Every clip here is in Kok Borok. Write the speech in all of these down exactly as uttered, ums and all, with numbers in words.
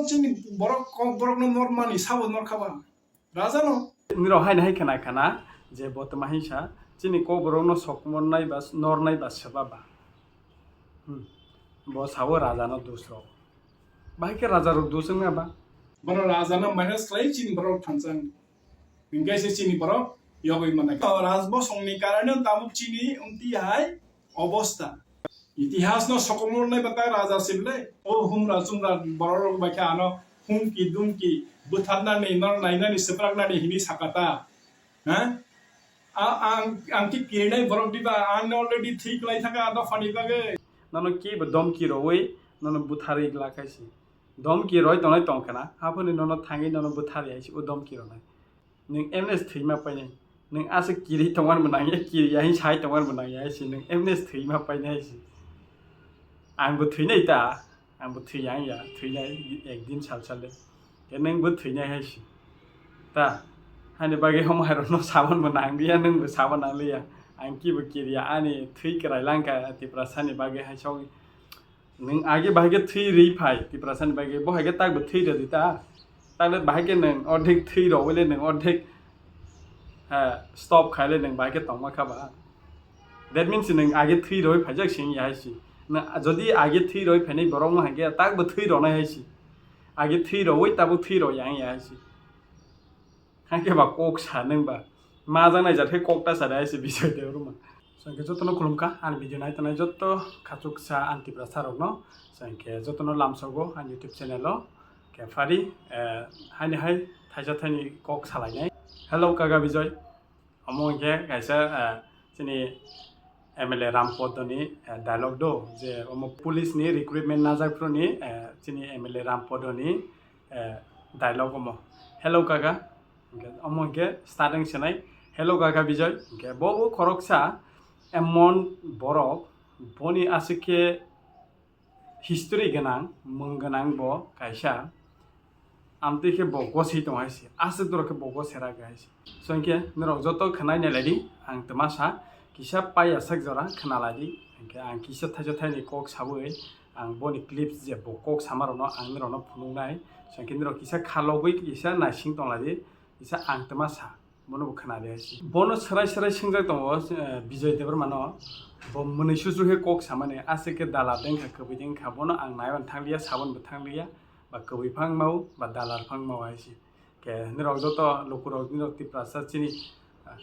Chini borok kok borokno nor mani sabo nor khaba. Raja no. Nirok haino hai khna khna je bo tma hinsa chini kok borokno sok mornai ba nornai ba swba ba. Hmm. Bo sao raja no dus rok. Bahai khe raja rok dus wngya ba. Borok raja no minus khlai chini borok thansa. Hingke se chini borok yogwi manai. Raj bosongni karano tabuk chini umti hai obosta. Itihas no sokomornai bata raja sible. O humra chumra borok rok bai khe ano humki dumki butharnani nor nainani swpraknani hini sakata. Ha? A-, ang, ang ki kirinai borok diba, ang already thik lai thaka ano phani bagwi. Nono ki bo domki roi, nono butharwi glak hai si. Domki roi tongnai tong khna, haphani nono thangwi nono butharwi hai si, o domki ronai. Nwng M N S thwima painai. Nwng aswk kiri tongmani bo nangya, kiri ya hwn sai tongmani bo nangya hai si, nwng M N S thwima painai hai si. Ang bo thwinai ta, ang bo thwi yang ya, thwinai ek din sal sal le. Ke nwng bo thwinai hai si. Ta, hani bagwi hom hai rokno saban bo nang liya, nwng bo saban nang liya. Ang ki bo kiri ya, ani thwi kwrai lang kha Tiprasa ni bagwi hai sogwi. Nwng age bahai khe thwi rwi phai, Tiprasa ni bagwi, bo hai khe tak bo thwi rwdi ta. Takle bahai khe nwng ordhek thwi rwwi le nwng ordhek, ha, stop khai le nwng bahai khe tongma kha ba. That means nwng age thwi rwwi phaijak sing ya hai si. Nwng jodi age thwi rwwi phainai borok no hai khe tak bo thwi rwnai hai si. Age thwi rwwi tabuk thwi rw yang ya hai si. Hake ba kok sa nwng ba. Ma jang nai jat khe kok ta sa dai se Bijoy Debbarma. So hingke jotono khulumkha ani video nai tongnai joto khachuksa ani Tiprasa rokno. So hingke jotono lamsogo ani YouTube channel o. Ke phari, eh, haini hai thaisa thaini kok salainai. Hello Kaka Bijoy. Omo hingke kaisa, eh, chini M L A Ram Podoni, eh, dialogue do je omo police ni recruitment najak phuru ni, eh, chini M L A Ram Podoni, eh, dialogue omo. Hello Kaka. Hingke omo hingke starting senai, "Hello Kaka Bijoy." Hingke bo bo khoroksa emon borok, boni aswk khe history gwnang, mung gwnang bo kaisa. Amtwi khe bo goswi tong hai se, aswk dorok khe bo gosera hai se. So hingke norok joto khwnai nailai di, ang twma sa kisa pai ya sak jora khwnalai di. Hingke ang kisa thaisa thaini kok sawi ang boni clips je bo kok sama rokno ang norokno phunuknai. So hingke norok kisa khalogwi kisa naising tonglai di. Kisa ang twma sa, bono bo khna de hai se. Bono swrai swrai swngjak tongo, eh, Bijoy Debbarma no. Bo mwnwi susru khe kok samani, aswk khe dalar de wngkha, kwbwi de wngkha. Bono ang naiwan thangliya, sabon bo thangliya, ba kwbwi phang mau, ba dalar phang mau hai se. Khe nirok joto lukurok, nirok Tiprasa chini, ah,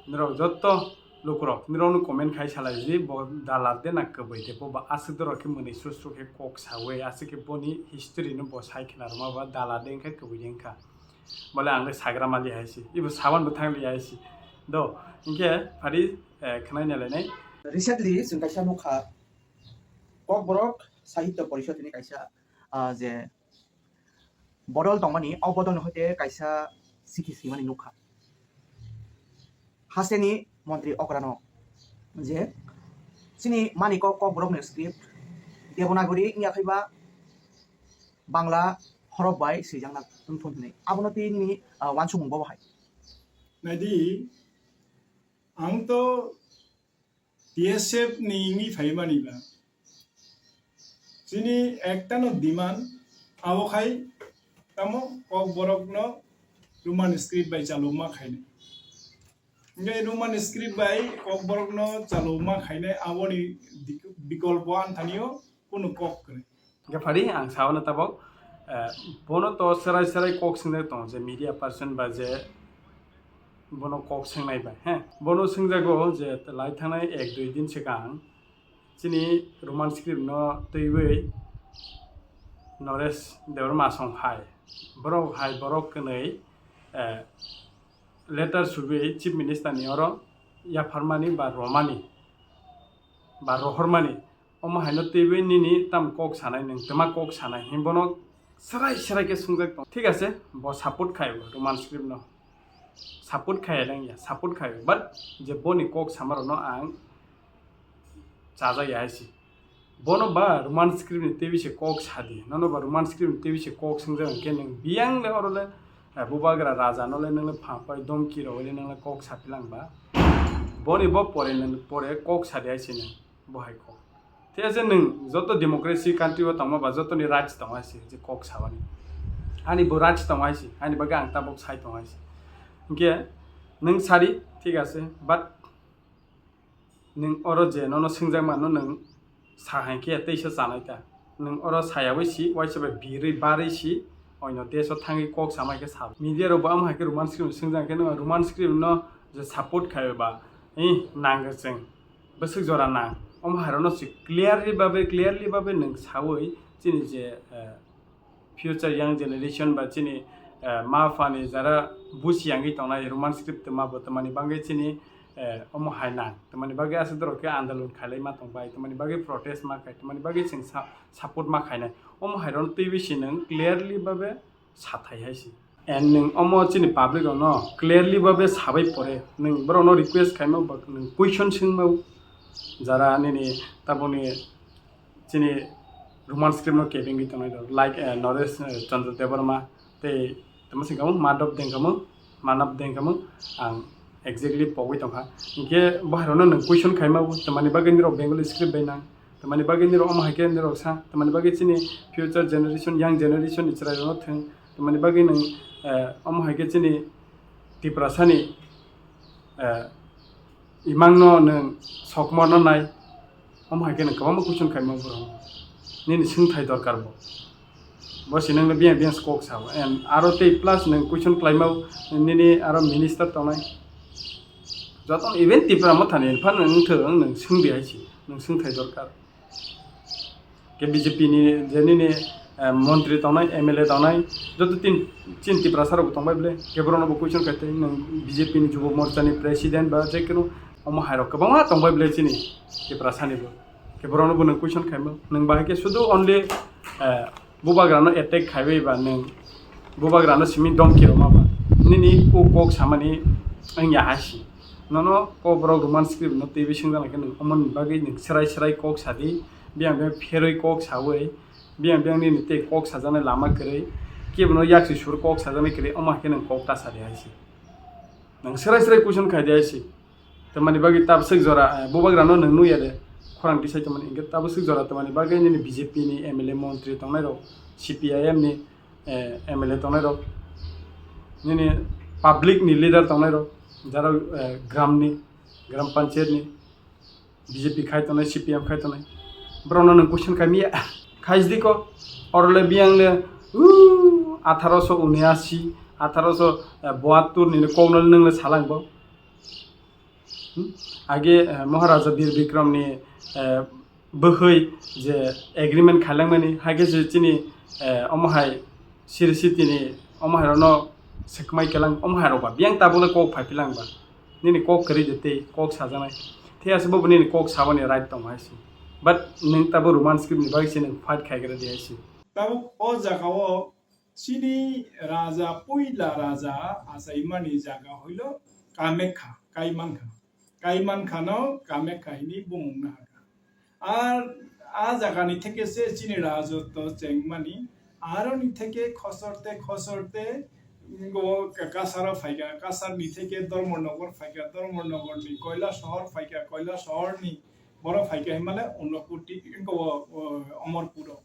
nirok joto lukurok, nirokno comment khai salai di, bo dalar de na kwbwi de, bo ba aswk dorok khe mwnwi susru khe kok sawi, aswk khe boni history no bo sai khna rwma ba dalar de wngkha, kwbwi de wngkha. Bole ang le sagra mali hai se, ibo saban bo thang li hai se. Do, hingke phari, eh, khwnai nai lai nai. Recently, chwng kaisa nukha, Kokborok Sahitya Porishod ni kaisa, ah, je bodol tongmani, o bodol ni hoite kaisa chithi swimani nukha. Hasteni montri okrano je chini mani kok, Kokborok ni script Devanagari wngya khaiba Bangla horok bai swijak na wngthun hinwi. Abono tei nini, ah, wansukmung bo hai. Naidi, ang to T S F ni wngwi phaimani ba. Chini ekta no demand, abo khai tamo Kokborok no Roman script bai chalokma khainai. Hingke Roman script bai Kokborok no chalokma khainai, aboni dik-, bikolpo ang thani o kunu kok kwrwi. Hingke phari ang sao no tabok, eh, bono to serai serai kok swngjak tongo je media person ba je bono kok swngnai bai, he. Bono swngjago je lai thangnai ek dui din swkang chini Roman script no twiwi Naresh Debbarma song hai. Borok hai borok kwnwi, eh, letter subi Chief Minister ni oro yapharmani ba romani ba rohormani, omo haino twiwi nini tam kok sanai, nwng twma kok sanai, himbono serai serai khe swngjak tong. Thik ase, bo support khai o Roman script no, support khai ya nang ya, support khai o, but je boni kok sama rok no ang chajak ya hai se. Bono ba Roman script ni twiwi se kok sadi. Nono ba Roman script ni twiwi se kok swngjak hwnkhe nwng biyang le oro le, eh, bubagra raja no le nwng le phapai domki rogwi le nwng le kok sapilang ba. Boni bo pore nwng pore kok sadi hai se nwng bo hai kok. Tei je nwng joto democracy country o tongma ba joto ni rights tongo hai se je kok sabani. Ani bo right tong hai si, ani bagwi ang tabuk sai tong hai si. Hinkhe nwng sari, thik ase, but nwng oro je nono swngjak mano, nwng sa hai khe teisa chanai ta. Nwng oro sayawi si, waisa bai birwi barwi si, oino desh o thangwi kok samai khe sa. Media rok bo amo hai khe Roman script swngjak khe nwng Roman script no je support khai ba, eh, nang chwng bwswk jora nang. Omo hai rok no si clearly babe, clearly babe nwng sawi chini je, eh, future young generation ba chini, eh, ma phani jara busi yangwi tongnai Roman script twma bo twmani bagwi chini, eh, omo hai nang. Twmani bagwi aswk dorok khe andolon khailai ma tong bai, twmani bagwi protest ma khai, twmani bagwi chwng sa-, support ma khainai. Omo hai rok twiwi si nwng clearly babe sathai hai si. And nwng omo chini public rok no clearly babe sabai pore nwng borok no request khaima ba nwng question swngma jara nini taboni chini Roman script no kebengwi tongnai rok, like, eh, Naresh, eh, Chandra Debbarma tei tamo singkamo Madhav Dengkamo, Manav Dengkamo ang exactly pogwi tongkha. Hinkhe bo hai rokno nwng question khaima bo, twmani bagwi nirok Bengali script bai nang, twmani bagwi nirok omo hai khe nirok sa, twmani bagwi chini future generation, young generation ni chwrai rokno thwng, twmani bagwi nwng, eh, omo hai khe chini Tiprasani, eh, imangno nwng sokmorno nai, omo hai khe nwng kwbangma question khaima borok. Nini swngthai dorkar bo. Bo se nwngno biyang biyang se kok sao. And aro tei plus nwng question khlaima nini aro minister tongnai. Joto even Tipra Mothani phano nwng thwng nwng swngdi hai se, nwng swngthai dorkar. Ke B J P ni je nini, eh, montri tongnai, M L A tongnai, joto tin, chin Tiprasa rok tongbai ble, ke borok no bo question khai tei nwng B J P ni Jubo Morcha ni president ba je kunu omo hai rok kwbangma tongbai ble chini Tiprasa ni bo. Ke borok no bo nwng question khaima, nwng bahai ke sudu only, eh, bubagra no attack khaibai ba nwng bubagra no simi domki rok ma ba. Nini ko kok samani ang ya hasi. Nono ko borok Roman script no tei bising jana khe nwng omo ni bagwi nwng serai serai kok sadi, biyang biyang pherwi kok sawi, biyang biyang nini tei kok sajaknai lama kwrwi, kebono yaksi sur kok sajaknai kwrwi, omo hai khe nwng kok ta sadi hai se. Nwng serai serai question khai di hai se. Tamani bagwi tabswk jora, eh, bubagrano nwng nukya de, khorang tisai tongmani, hinkhe tabswk jora tamani bagwi nini B J P ni M L A montri tongnai rok, C P I M ni, eh, M L A tongnai rok, nini public ni leader tongnai rok, jara, eh, gram ni, gram panchayat ni, B J P khai tongnai, C P M khai tongnai, borokno nwng question khai miya. Khai sidi ko, oro le biyang le, uh, atharo so uneashi, atharo so, eh, boattur ni kokno le nwng le salang bo. Hmm? Age, eh, Maharaja Bir Bikram ni, eh, bwkhwi je agreement khailangmani, hai khe se chini, eh, omo hai Sri Siti ni omo hai rokno swkmai kelang, omo hai rok ba biyang tabuk le kok phai pilang ba. Nini kok kwrwi de tei kok sajaknai. Tei aswk bo nini kok sabani right tongo hai se. But nwng tabuk Roman script ni bagwi se nwng fight khai gra di hai se. Tabuk o jaga o chini raja, puila raja achaimani jaga hoilo Kamekha, Kaimankha. Kaimankhano Kamekha hini bumung nahaka. Ar a jagani theke se chini rajotto chengmani, aroni theke khosorte khosorte, ngo Kasaro phaika, Kasarni theke Dharmanagar phaika, Dharmanagarni Koila Sohor phaika, Koila Sohorni boro phaika himale Unakoti, ngo, o, Omorpuro.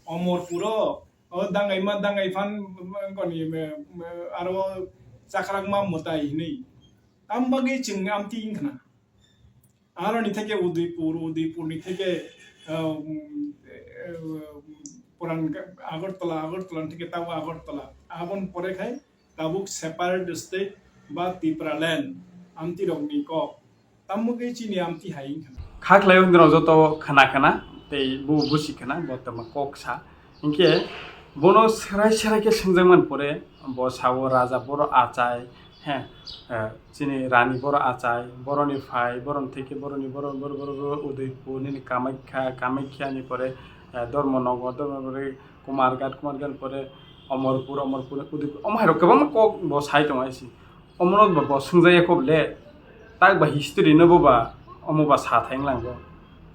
Omorpuro, o dangaima dangaiphan, ngoni, me, me, aro chakrakma mwtai hinwi. Tam bagwi chwng amtwi wngkhna. Aroni theke Udaipur, Udaipurni theke, um, eh, puran Agartala, Agartalani theke tabo Agartala. Aboni pore khai tabuk separate state ba Tipraland, amtirokni kok. Tamo khe chini amtwi hai wngkha. Kha khlai wngkha joto khana khana, tei bu busi khana, bo tamo kok sa. Hinkhe bono serai serai khe swngjakmani pore, bo sao raja boro achai, he, eh, chini rani boro achai, boroni phai, boroni theke, boroni boro, boro, boro, boro, Udaipur, nini Kamaikha, Kamaikha ni pore, eh, Dharmanagar, Dharmanagar pore Kumarghat, Kumarghat pore Omorpur, Omorpur, Udaipur, omo hai rok kwbangma kok bo sai tongo hai se. Omono ba bo swngjak ya kho bole, tak ba history no bo ba, omo ba sa thai wnglang bo.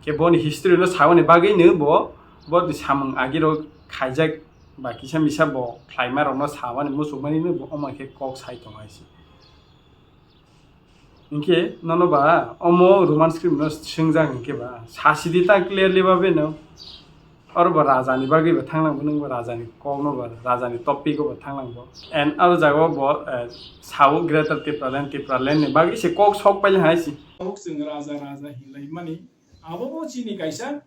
Khe boni history no saboni bagwi no bo, bo samung agi rok khaijak ba kisa misa bo khlaima rok no sabani muchungmani no bo omo khe kok sai tongo hai se. Hinkhe nono ba omo Roman script no swngjak hinkhe ba sasidi ta clearly ba beno. Oro bo raja ni bagwi bo thang nang bo, nung bo raja ni kok no bo, raja ni topic o bo thang nang bo. And aro jaga o bo, eh, sao Greater Tipraland, Tipraland ni bagwi se kok sok paili hai se. Kok chwng raja, raja hinlai mani. Abo bo chini kaisa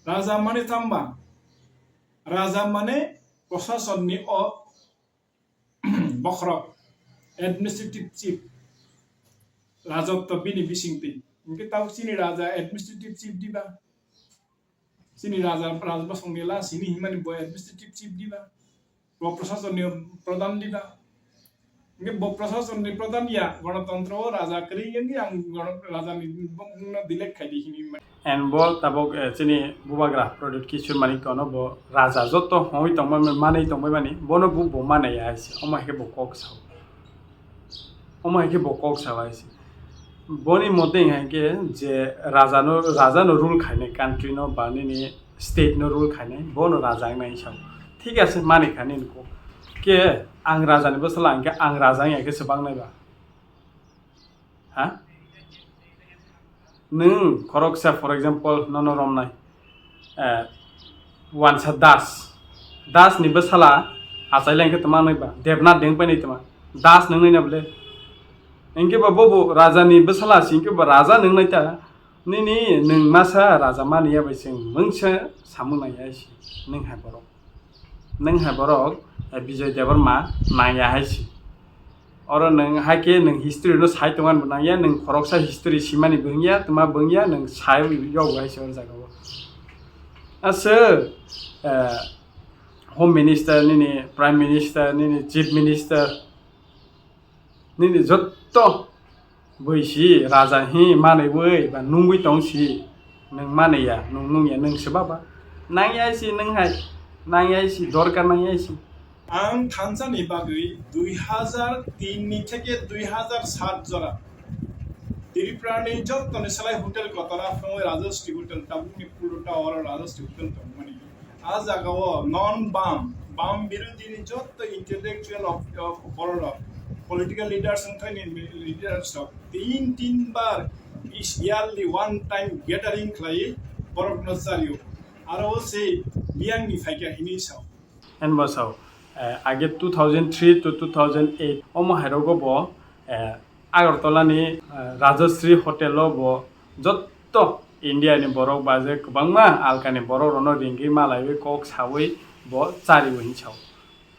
raja mane tamba. Raja mane prosason ni o bokhorok, administrative chief, rajotto bini bisingtwi. Hwnkhe tabuk chini raja administrative chief diba? Chini raja, raja bosong ni la sini himani bo administrative chief diba? Bo prosason ni pradhan diba? Hwnkhe bo prosason ni pradhan ya, gonotontro o raja kwrwi wngwi ang gono-, raja ni bumung no delete khai di hini. And bo tabuk, eh, chini bubagra Pradyut Kishore Manikya no bo raja joto hongwi tongma manwi tongbai mani, bono bo, bo manai ya hai se, omo hai khe bo kok sao. Omo hai khe bo kok sao hai se. Boni mote hai khe je raja no, raja no rule khainai country no ba nini state no rule khainai, bono raja wngnai sao. Thik ase, mani kha nini kok. Khe ang raja ni bwsala hwnkhe ang raja wngya khe se bangnai ba? Ha? Nwng khoroksa, for example, nono romnai, eh, wansa Das. Das ni bwsala achai lai khe tongma nai ba? Devnath deng pai nai tongma. Das nwngnai na bole? Hinkhe ba bobo raja ni bwsala si, hinkhe ba raja nwngnai ta. Nini nwng masa raja mani ya bai chwng mungsa samung nai ya si, nwng hai borok. Nwng hai borok, eh, Bijoy Debbarma nangya hai si. Oro nwng hai khe nwng history no sai tongma bo nangya, nwng khoroksa history simani bo wngya, tma bo wngya, nwng sai yog hai si oro jaga o. Aswk, eh, Home Minister, nini Prime Minister, nini Chief Minister, nini jotto bwisi raja hi manwi ba nungwi tong si, nwng manwi ya, nwng nung ya, nwng se baba. Nang ya si nwng hai, nang ya si, dorkar nang ya si. Ang thansa ni bagwi dui hazar tin ni theke dui hazar sat jora Tripura ni jotto ni salai hotel kotora phungwi Rajashree Hotel, tabuk ni Polo Tower o Rajashree Hotel tongmani. A jaga o non bam, bam birodhi ni jotto intellectual of, of borok rok, political leaders wngthai ni leaders rok tin tin bar is yearly one time gathering khlai borok no chario. Aro se biyang ni phaikha hini sao. Enbo sao, eh, age two thousand three to two thousand eight omo hai rogo bo, eh, Agartala ni, eh, Rajashree Hotel o bo jotto India ni borok ba je kwbangma alka ni borok rok no ringwi malaiwi kok sawi bo chariwi hin sao.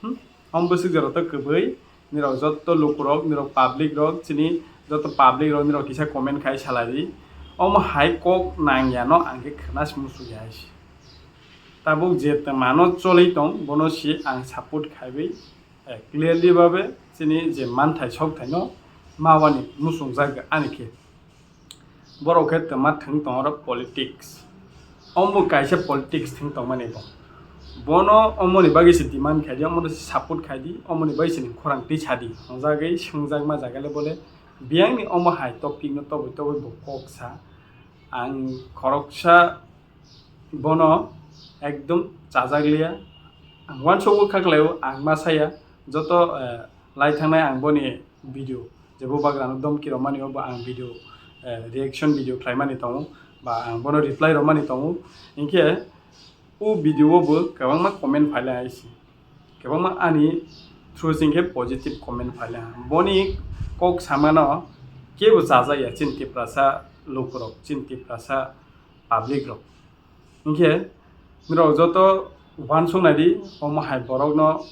Hmm? Omo bwswk jora to kwbwi nirok jotto lukurok, nirok public rok, chini jotto public rok nirok kisa comment khai salai di. Omo hai kok nang ya no ang khe khna si muchung ya hai se. Tabuk je twma no cholwi tong, bono si ang support khaiwi, eh, clearly babe chini je manthai sokthai no mawani muchungjak ani khe. Borok khe twma thwng tong oro politics. Omo kaisa politics thwng tongmani bo. Bono omoni bagwi se demand khai di, omono se support khai di, omoni bagwi se ni khorang twi sa di. Hwnjagwi swngjakma jaga le bole biyangni omo hai topic no tobwi tobwi bo kok sa. Ang khoroksa bono ekdom chajak liya. Ang uansukgo kha khlaio, ang ma saya. Joto, eh, lai thangnai ang boni video, je bubagrano domki rwmani, obo ang video, eh, reaction video khlaimani tongo, ba ang bono reply rwmani tongo. Hinkhe o video o bo kwbangma comment phailai hai se. Kwbangma ani through se hinkhe positive comment phailai. Boni kok samano kebo chajak ya chini Tiprasa lukurok, chini Tiprasa public rok. Hinkhe norok joto uansuk nai di, omo hai borokno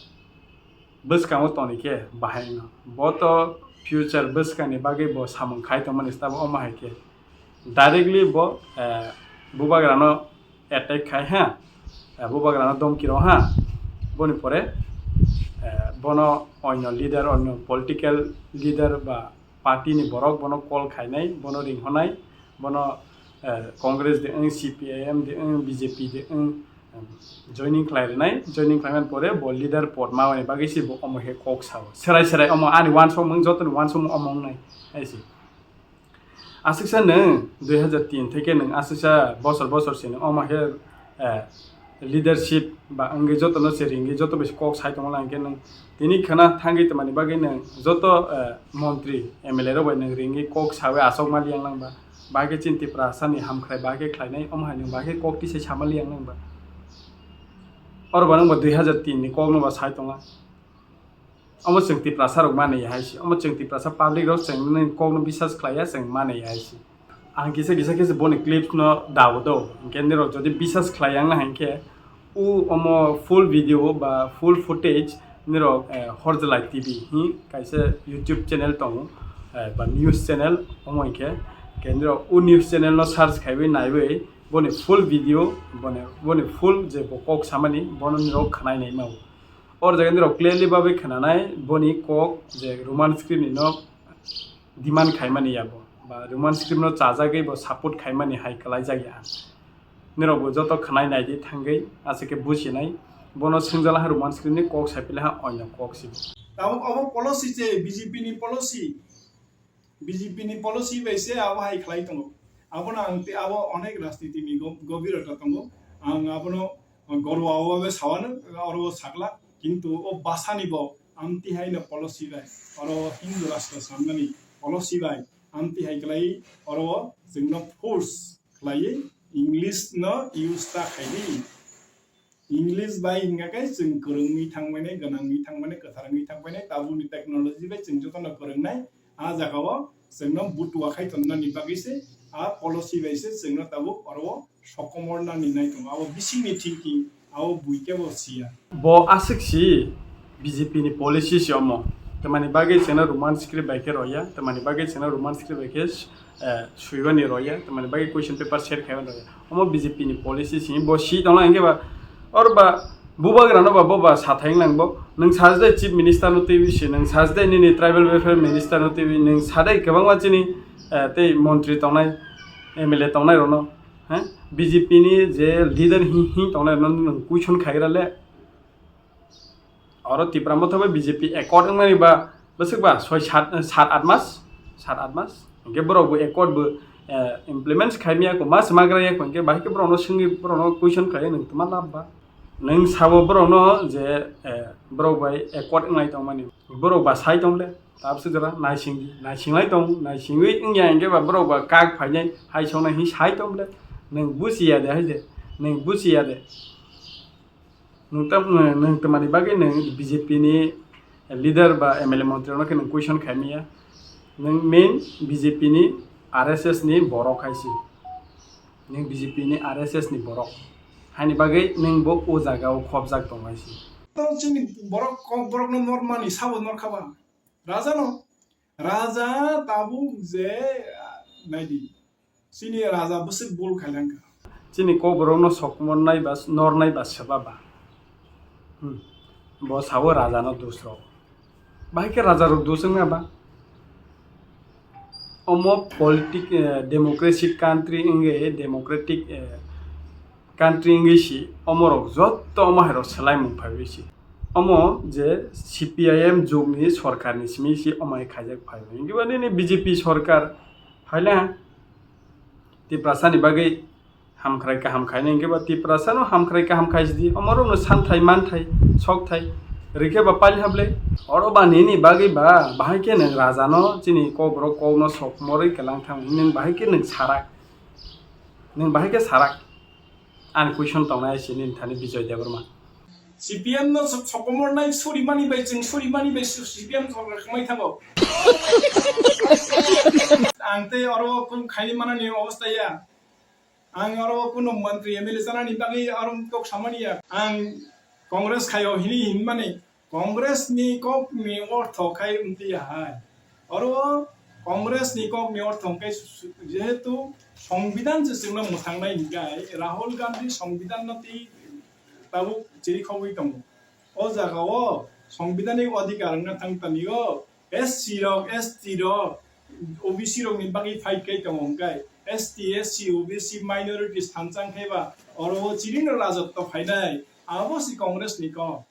bwskango toni khe bahai no. Bo to future bwskangni bagwi bo samung khai tongmani stabo omo hai khe. Directly bo, eh, bubagrano attack khai ha, eh, bubagrano domki rw ha. Boni pore, eh, bono onyo leader, onyo political leader ba party ni borok bono call khainai, bono ringhonai, bono, eh, Congress de wng, C P I M de wng, B J P de wng, em, joining khlai rwnai, joining khlaimani pore bo leader pod mawani bagwi se bo omo khe kok sao. Serai serai omo ani uansukmung, jotoni uansukmung omo wngnai hai se. Aswksa nwng dui hazar tin theke nwng aswksa bosor bosor se nwng omo khe, eh, leadership ba wngwi jotono se ringwi joto bai se kok sai tongma lai hwnkhe nwng tini khwna thangwi tongmani bagwi nwng joto, eh, montri, M L A rok bai nwng ringwi kok sawi achukma liyang nang ba, ba khe chini Tiprasani hamkhrai ba khe khlainai, omo hai nwng ba khe kok tisai sama liyang nang ba. Oro ba nwng bo dui hazar tin ni kok no ba sai tongo. Omo chwng Tiprasa rok mani hai se. Omo chwng Tiprasa public rok chwng nini kok no bisas khlai ya, chwng mani hai se. Ang kisa kisa khe se boni clips no dao do. Hinkhe nirok jodi bisas khlai yang na hinkhe, u omo full video ba full footage nirok, eh, Horjalai T V hi kaisa YouTube channel tongo, eh, ba news channel, omo hinkhe, hinkhe nirok u news channel no search khaiwi naiwi boni full video, boni, boni full je bo kok samani bono nirok khwnai nai mao. Or jaga nirok clearly bagwi khwnanai boni kok je Roman script ni no demand khaimani ya bo, ba Roman script no chajagwi bo support khaimani hai kwlaijak ya. Nirok bo joto khwnai naidi thangwi aswk khe bujinai. Bono swngjala ha Roman script ni kok sai pili ha oino kok sibo. Tabuk obo policy se B J P ni policy. B J P ni policy bai se abo hai khlai tongo. Abono ang tei abo onek rajniti ni go-, gobirota tongo. Ang abono gorwa o bai sawano, oro sakla. Kintu o basa ni bo amtwi hai no policy bai, oro Hindu rashtra sanmani policy bai amtwi hai kwlai oro chwngno force khlaiwi English no use ta khaidi. English bai hinkha khe chwng kwrwngwi thangmani, gwnangwi thangmani, kwthar wngwi thangmani, tabukni technology bai chwng jotono kwrwngnai, a jagao chwngno butua khai tonnani bagwi se, a policy bai se chwngno tabuk oro sokomor nani nai tongo. Abo bisingni thinking, abo bui kebo siya. Bo aswk si B J P ni policy si omo. Tamani bagwi chwngno Roman script bai khe roya, tamani bagwi chwngno Roman script bai khe, eh, suibani roya, tamani bagwi question paper set khaibani roya. Omo B J P ni policy si, bo si tongla hinkhe ba, or ba, bubagra no ba, bo ba sathai wnglang bo. Nwng sajde chief minister no twiwi si, nwng sajde nini tribal welfare minister no twiwi, nwng sadai kwbangma chini, eh, tei montri tongnai, M L A tongnai rokno, he? B J P ni je leader hi, hi tongnai rokno nwng question khaigra le. Oro Tipra Motha bai B J P accord wngmani ba bwswk ba soi sat, sat at mas, sat at mas. Hinkhe borok bo accord bo, eh, implement khaimya ko, mas magra ya ko, hinkhe bahai khe borokno swngwi borokno question khlai nwng tma lab ba? Nwng sabo borokno je, eh, borok bai accord wngnai tongmani. Borok ba sai tongle, tabse jora naisingdi, naisinglai tong, naisingwi wngya hinkhe ba borok ba kak phainai, hai songnai hi sai tongle. Nwng buchiya de hai de, nwng buchiya de. Nwng tam-, nwng tamani bagwi nwng B J P ni leader ba M L A montri rokno khe nwng question khaimaya. Nwng main B J P ni R S S ni borok hai se. Nwng B J P ni R S S ni borok. Haini bagwi nwng bo o jaga o khopjak tong hai se. To chini borok kok borok no nor mani sabo nor khaba. Raja no. Raja tabuk je, ah, naidi. Chini raja bwswk bul khailangkha. Chini kokborokno sokomornai ba nornai ba swba ba. Hmm. Bo sao rajano dusrok. Bahai khe rajarok dus wngma ba? Omo politic, eh, democracy country wngwi democratic, eh, country wngwi si omorok jotto omo hairok swlaimung phaiwi si. Omo je C P I M jugni sorkarni simi si omo hai khaijak phaiwi. Hinkhe ba nini B J P sorkar phaila Tiprasani bagwi hamkrai kaham khainai hinkhe ba Tiprasano hamkrai kaham khaisidi. Omorokno santhai manthai sokthai rikhe ba pailhablai. Oro ba nini bagwi ba bahai khe nwng rajano chini kokborok kokno sokmorwi kwlangthang hwnwi bahai khe nwng sarak. Nwng bahai khe sarak. Ani question tongnai se nini thani Bijoy Debbarma. C P M no sok-, sokomornai surimani bai chwng surimani bai su-, C P M sorkar khwmai thango. Ang tei oro kung khaini manani obostha ya. Ang oro kuno mantri M L A chanani bagwi aro kok samani ya. Ang Congress khaio hini hinmani. Congress ni kok ni ortho khai wngtwi hai. Oro Congress ni kok ni ortho hwnkhe su-, su-, jehetu Songbidan se chwngno mwthangnai hinkhe Rahul Gandhi Songbidan no twi tabuk chiri khogwi tongo. O jaga o Songbidan ni adhikar wngna thang tani o S C rok, S T rok, O B C rok ni bagwi fight khai tongo hinkhe S T, S C, O B C minorities thansa wngkhe ba oro o chiri no rajotto phainai abo se Congress ni kok.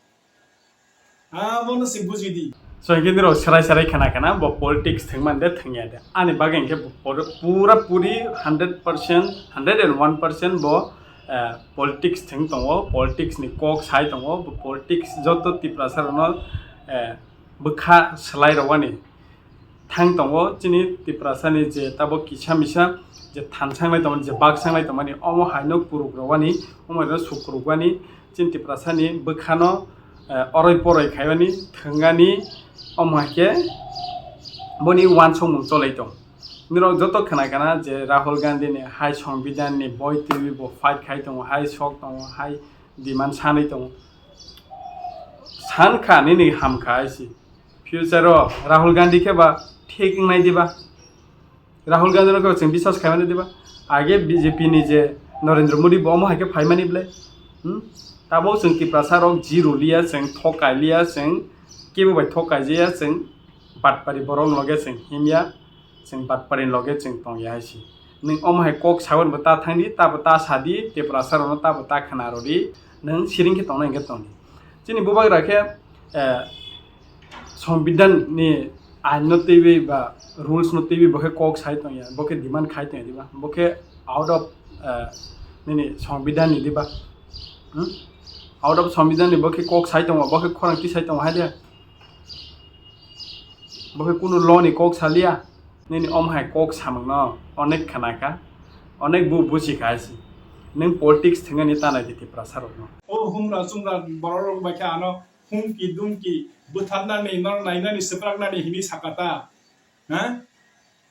Abono se buji di. So, hinkhe nirok serai serai khana khana bo politics thwngmani de thwngya de. Ani bagwi hinkhe bo pur-, pura puri hundred percent, hundred and one percent bo, eh, politics thwng tongo, politics ni kok sai tongo, bo politics joto Tiprasa rokno, eh, bwkha swlai rwani. Thang tongo chini Tiprasani je tabuk kisa misa je thansanglai tongmani, je baksanglai tongmani, omo haino kurukrogani, omo haino sukrogani, Chini Tiprasani bwkhano, eh, oroi poroi khaimani thwngani, omo hai khe boni uansukmung cholai tong. Nirok joto khna khna je Rahul Gandhi ni hai Songbidan ni boi twiwi bo fight khai tongo, hai sok tongo, hai demand sanwi tongo. San kha nini ham kha hai si. Future o Rahul Gandhi khe ba thik wngnai diba? Rahul Gandhi no khe chwng biswas khaimani diba? Age B J P ni je Narendra Modi bo omo hai khe phaimani ble? Hmm? Tabo chwng Tiprasa rok ji ruliya, chwng thokai liya, chwng kebo bai thokai jaya, chwng batpari borok loge chwng himya, chwng batpari loge chwng tongya hai si. Nwng omo hai kok sawi bo ta thangdi, tabo ta sadi, Tiprasa rokno tabo ta khna rwdi, nwng siring khe tongnai hwnkhe tongdi. Chini bubagra khe, eh, Songbidan ni ain no twiwi ba rules no twiwi bo khe kok sai tongya, bo khe demand khai tongya diba, bo khe out of, eh, nini Songbidan ni diba? Hmm? Out of Songbidan ni bo khe kok sai tongo, bo khe khorang tisai tongo hai de. Bo khe kunu law ni kok saliya. Nini om hai kok samung no onek khna kha, onek bu buji kha hai si. Nwng politics thwngani ta nai di Tiprasa rok no. O humra chumra borok rok bai khe ano humki dumki bwtharnani, nor nainani, swpraknani hini sakata. Ha?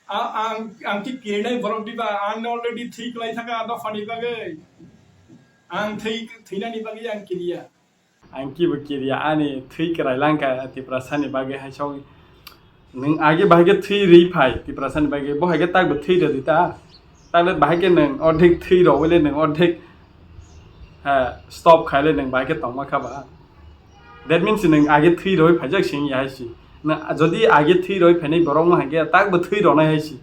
A-, ang, ang ki kirinai borok diba, ang already thwi kwlai thaka dophani bagwi. Ang thwi, thwinani bagwi ang kiriya. Ang kibo kiriya, ani thwi kwrai langkha Tiprasani bagwi hai song. Nwng age bahai khe thwi rwi phai Tiprasani bagwi, bo hai khe takbo thwi rwdi ta. Takle bahai khe nwng ordhek thwi rwwi le nwng ordhek, ha, stop khai le nwng bahai khe tongma kha ba. That means nwng age thwi rwwi phaijak sing ya hai si. Na, jodi age thwi rwwi phainai borok wng hai khe takbo thwi rwnai hai si.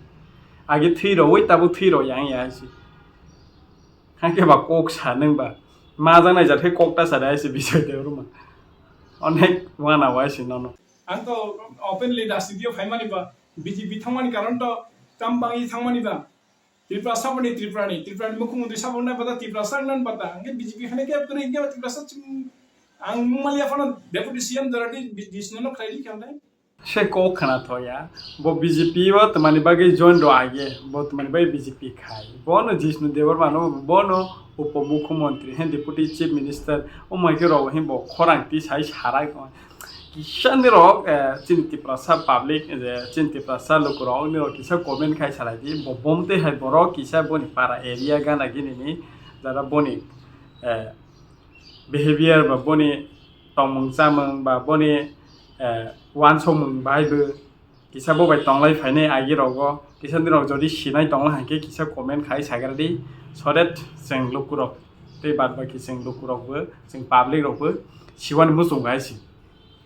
Age thwi rwwi tabuk thwi rw yang ya hai si. Hake ba kok sa nwng ba. Ma jang nai jat khe kok ta sa dai se bisai de ruma. Onek wana wai se nono. Ang to openly rajniti o phaimani ba, B J P thangmani karon to tam bangwi thangmani ba. Tiprasa boni Tripura ni, Tripura ni mukhyamantri sabo nai bata Tiprasa nan bata. Ang B J P hane khe kwrwi khe Tiprasa chim-, ang mungmaliya phano deputy C M dara di, di, di sino khlai di khe ang nai. Se kok khna thoya, bo B J P o twmani bagwi join rw age, bo twmani bagwi B J P khai. Bono Jishnu Debbarma no, bono Upo Mukhyamantri, he Deputy Chief Minister, o mai khe rw he bo khorang tisai sarai tong. Kisa nirok, eh, chini Tiprasa public, je chini Tiprasa lukurok nirok kisa comment khai salai di, bo bom tei hai borok kisa boni para area gana gini ni jara boni, eh, behavior ba boni tongmung chamung ba boni, eh, uansukmung bahai bo kisa bo bai tonglai phainai agi rogo, kisa nirok jodi sinai tongla hai khe kisa comment khai sagra di, so that chwng lukurok tei bad baki chwng lukurokbo, chwng public rokbo siwani muchung hai si.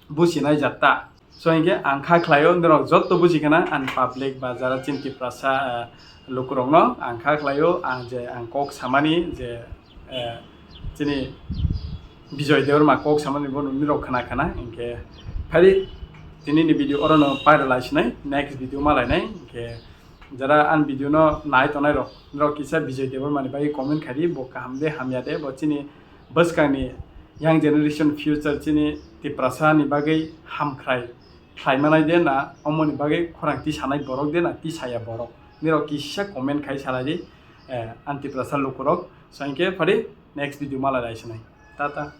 Businai jatta. So hinkhe ang kha khlaio norok jotto buji khana ang public ba jara chini Tiprasa, eh, lukurokno ang kha khlaio, ang je ang kok samani je, eh, chini Bijoy Debbarma kok samani bono norok khana khana hinkhe phari tinini video orono paira laisinai, next video malainai hinkhe. Jara ang video no nai tongnai rok, norok kisa Bijoy Debbarma ni bagwi comment khai di, bo kaham de hamya de, bo chini bwskang ni young generation future chini Tiprasa ni bagwi hamkrai khlai manai de na, omo ni bagwi khorang tisanai borok de na, tisaya borok. Nirok kisa comment khai salai di, eh, ang Tiprasa lukurok. So hinkhe phari next video malai lai sinai. Tata.